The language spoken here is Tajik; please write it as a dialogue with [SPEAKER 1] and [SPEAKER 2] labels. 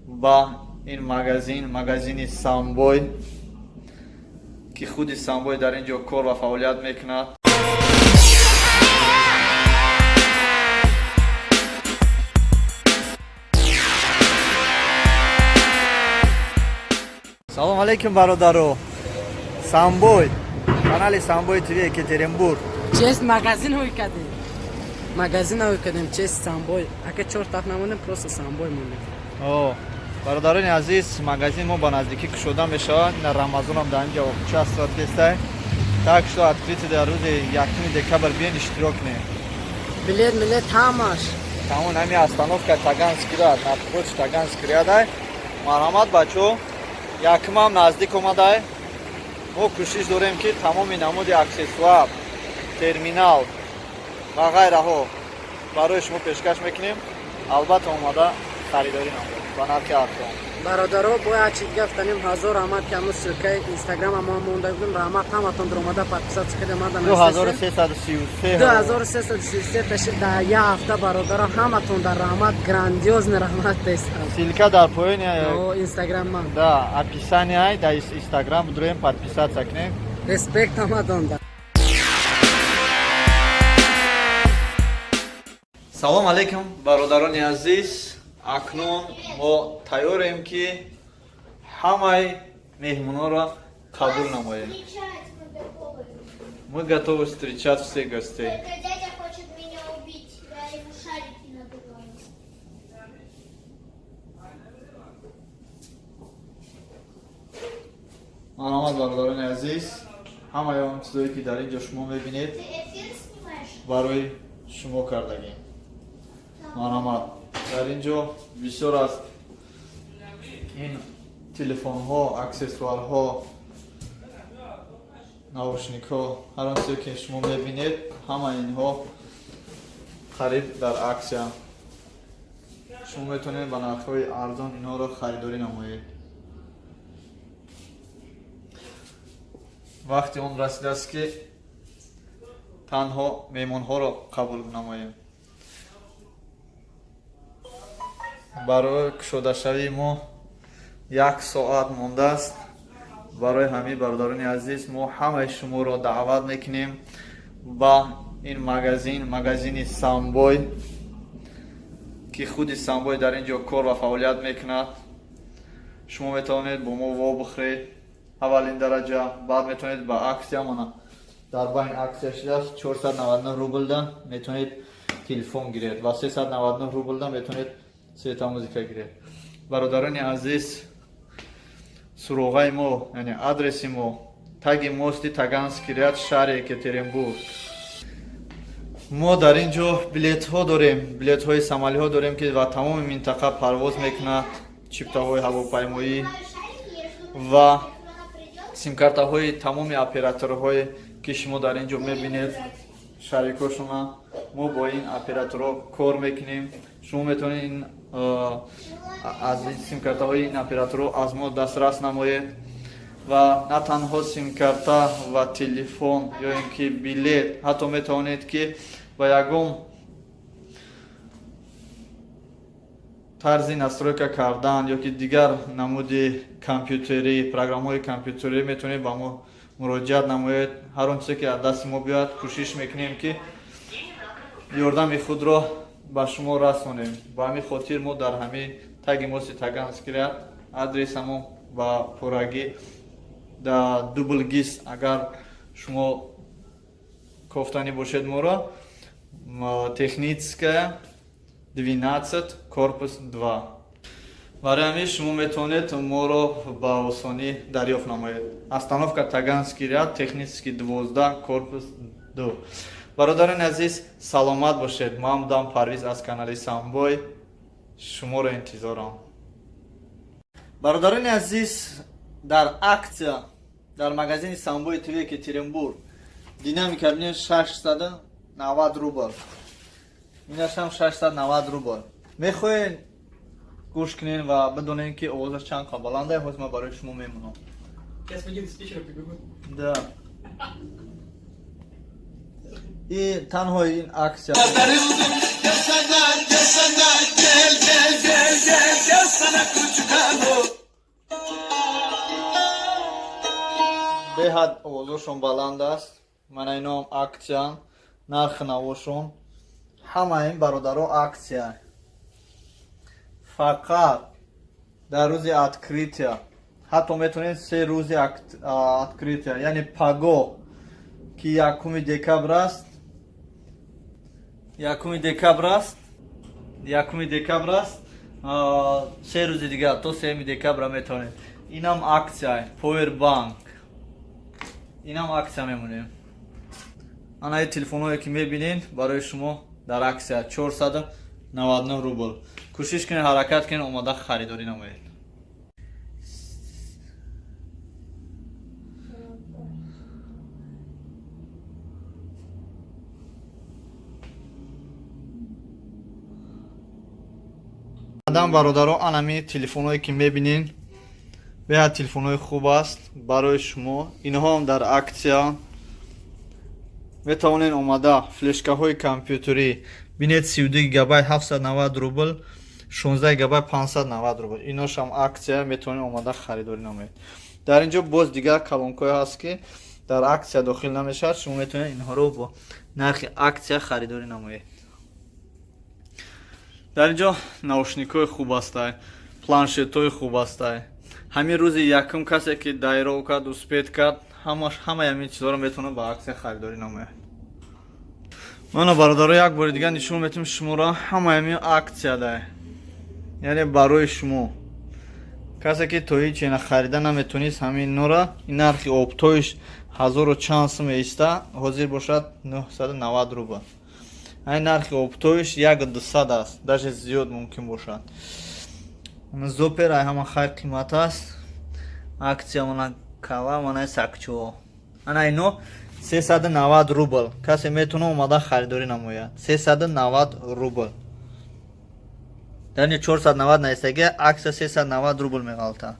[SPEAKER 1] Ба ин магазин, магазини Самбой, ки худи Самбой дар ин ҷо кор ва фаъолият мекунад. Салом алейкум, бародаро! Самбой, канали Самбой ТВ, Екатеринбург.
[SPEAKER 2] Честь магазин ҳой кардем. Магазин ҳой кардем, честь Самбой. Ака чор таф намонем, просто Самбой монем.
[SPEAKER 1] О, бародарони азиз, магазин мо ба наздикӣ кушода мешавад. На Рамазонам дар инҷа участвовать кестай. Так что открытие дар рӯзи 1 декабр, биён, иштирок кунем.
[SPEAKER 2] Билет, милет ҳамаш.
[SPEAKER 1] Тамом, ҳами остановка Таганский ряд, напротив Таганский рядай. Марҳамат, бачо, якумам наздик омадай. Мо кӯшиш дорем, ки тамоми намуди аксессуар, терминал ва ғайраҳо барои шумо пешкаш мекунем. Албатта, омада харидорӣ намоед ба нархи арзон.
[SPEAKER 2] Бародаро, бояд чӣ гуфтанем, ҳазор раҳмат, ки ҳамун ссылкаи инстаграма мо монда будем. Раҳмат ҳаматон, омада подписаться кардем, мада.
[SPEAKER 1] 2333.
[SPEAKER 2] 2333 ташид дар як ҳафта. Бародаро, ҳаматон дар раҳмат, грандиозный раҳмат тестам.
[SPEAKER 1] Ссылка дар поёни
[SPEAKER 2] О, инстаграм ман.
[SPEAKER 1] Да, описание дар инстаграм будроем, подписаться кунем.
[SPEAKER 2] Респект ҳаматон да.
[SPEAKER 1] Салом алейкум, бародарони азиз! Акнун мо тайёрем, ки ҳамаи меҳмонҳоро қабул намоем.
[SPEAKER 3] Встречать мы готовы.
[SPEAKER 1] Мы готовы встречать всех гостей.
[SPEAKER 3] Только дядя хочет меня убить. Я ему шарики надуваю.
[SPEAKER 1] Марҳамат, бародарони азиз, ҳамаи он чизое, ки дар ин ҷо шумо мебинед,
[SPEAKER 3] Ты эфир снимаешь?
[SPEAKER 1] барои шумо кардагем. Марҳамат, дар ин ҷо бисёр аз ин телефонҳо, аксессуарҳо, наушникҳо, ҳар он чизе, ки шумо мебинед, ҳамаи инҳо қариб дар аксия. Шумо метавонед ба нархҳои арзон инҳоро харидорӣ намоед. Вақти он расидааст, ки танҳо меҳмонҳоро қабул намоем. Барои кушодашавии мо як соат мондааст. Барои ҳамин, бародарони азиз, мо ҳамаи шуморо даъват мекунем ба ин магазин, магазини Самбой, ки худи Самбой дар ин ҷо кор ва фаъолият мекунад. Шумо метавонед бо мо вобихӯред аввалин дараҷа, баъд метавонед ба аксия. Мана, дар байн аксия шудааст: 499 рублда метавонед телефон гиред ва 399 рублда метавонед светомузыка гиред. Бародарони азиз, суроғаи мо, яъне адреси мо: таги мости Таганский ряд, шаҳри Екатеринбург. Мо дар ин ҷо билетҳо дорем, билетҳои самолётҳо дорем, ки ба тамоми минтақа парвоз мекунад, чиптаҳои ҳавопаймоӣ ва симкартаҳои тамоми операторҳое, ки шумо дар ин ҷо мебинед, шарикошона. Мо бо ин операторҳо кор мекунем. Шумо метавонед ин аз симкартаҳои ин операторҳо аз мо дастрас намоед ва на танҳо симкарта ва телефон ё ин ки билет, ҳатто метавонед, ки ба ягон тарзи настройка кардан ё ки дигар намуди компютерӣ, программаҳои компютерӣ метавонед ба мо муроҷиат намоед. Ҳар он чизе, ки аз дасти мо биёяд, кӯшиш мекунем, ки ёрдами худро ба шумо расонем. Ба ҳамин хотир мо дар ҳамин таги мости Таганский ряд, адресамон ба пуррагӣ да дублгис. Агар шумо кофтанӣ бошед моро, Техническая 12, корпус 2. Барои ҳамин шумо метавонед моро ба осонӣ дарёфт намоед. Остановка Таганский ряд, Технический 12, корпус 2. Бародарони азиз, саломат бошед. Ман будам Парвиз аз канали Самбой, шуморо интизорам. Бародарони азиз, дар аксия дар магазини Самбои ТВ Екатеринбург динамика бинед, 690 рубл, инашам 690 рубл. Мехоҳед, гӯш кунед ва бидонед, ки овозаш чанд қа баланда. Ҳозир ман барои шумо мемонам.
[SPEAKER 4] Сейчас выйдет спикер, прибегут.
[SPEAKER 1] Да. И танҳо ин акция. Беҳад овозошон баланд аст. Мана иноам аксиян, нархи навошон. Ҳама ин, бародаро, аксия фақат дар рӯзи открытия. Ҳатто метавонед 3 рӯзи открытия, яъне паго, ки 1 декабр аст, 1 декабр аст, 1 декабр аст, 3 рӯзи дигар то 3 декабра метавонед. Инам аксия, power bank, инам аксия мемонем. Ана ин телефонҳое, ки мебинед, барои шумо дар аксия 499 рубл. Кӯшиш кунед, ҳаракат кунед, омода харидорӣ намоед. Адам, бародаро, анами телефонҳое, ки мебинед, беҳад телефонҳои хуб аст барои шумо. Инҳоам дар аксия, метавонед омада. Флешкаҳои компютерӣ бинед, 32 гигабайт 790 рубл, 16 гигабайт 590 рубл. Иношам аксия, метавонед омада харидорӣ намоед. Дар ин ҷо боз дигар колонкое ҳаст, ки дар аксия дохил намешавад. Шумо метавонед инҳоро бо нархи аксия харидорӣ намоед. Дар ин ҷо наушникҳои хуб ҳастай, планшетҳои хуб ҳастай. Ҳамин рӯзи якум касе, ки дайров кард, успеть кард, ҳамаи ҳамин чизҳоро метавонад ба аксия харидорӣ намояд. Мана, бародаро, як бори дигар нишон метем шуморо. Ҳамаи ҳамин аксия дай, яъне барои шумо, касе, ки то ҳеҷ ина харида наметонист ҳамин нора. Ин нархи оптовыйш ҳазору чанд сум меиста, ҳозир бошад 990 рубл. Айн нархи оптовыйш 1200 аст, даже зиёд мумкин бошад. Зопер ай ҳама хай қимат аст, аксия. Мана кала, мана сакчо, ана ино 390 рубл. Касе метавона омада харидорӣ намояд, 390 рубл. Дар 490 наистаги, аксия 390 рубл меғалта.